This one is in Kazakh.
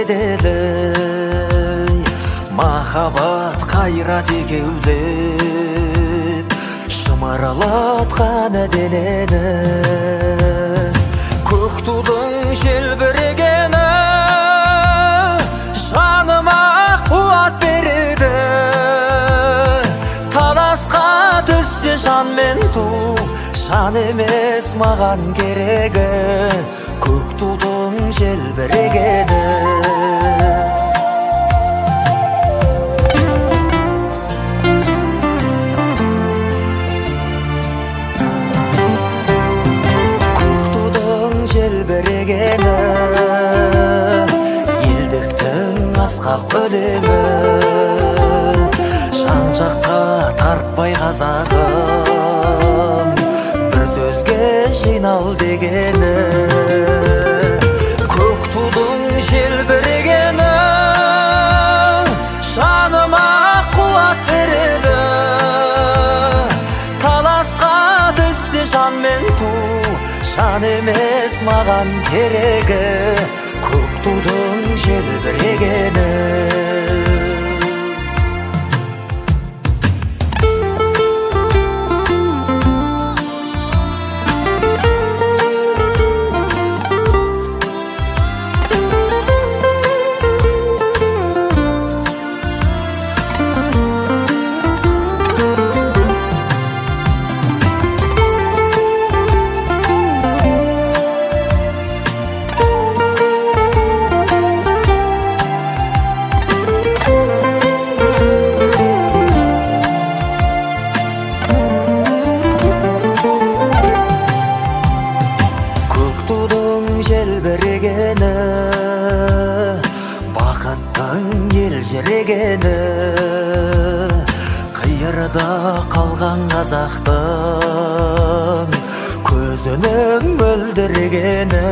беделі, махаббат қайрат екеулеп, шымырлатқан денені. Көк тудың желбірегені жаныма қуат береді. Таласқа түссе жан мен ту, жан емес маған керегі, көк тудың желбірегені. Көк тудың желбірегені, елдіктің асқақ өлеңі, жан-жаққа тартпай қазағым, бір сөзге жинал дегені. Көк тудың желбірегені жаныма қуат береді. Таласқа түссе жан мен ту, жан емес маған керегі, көк тудың желбірегені. Көк тудың желбірегені, бақыттың елжірегені, қиырда қалған қазақтың көзінің мөлдірегені.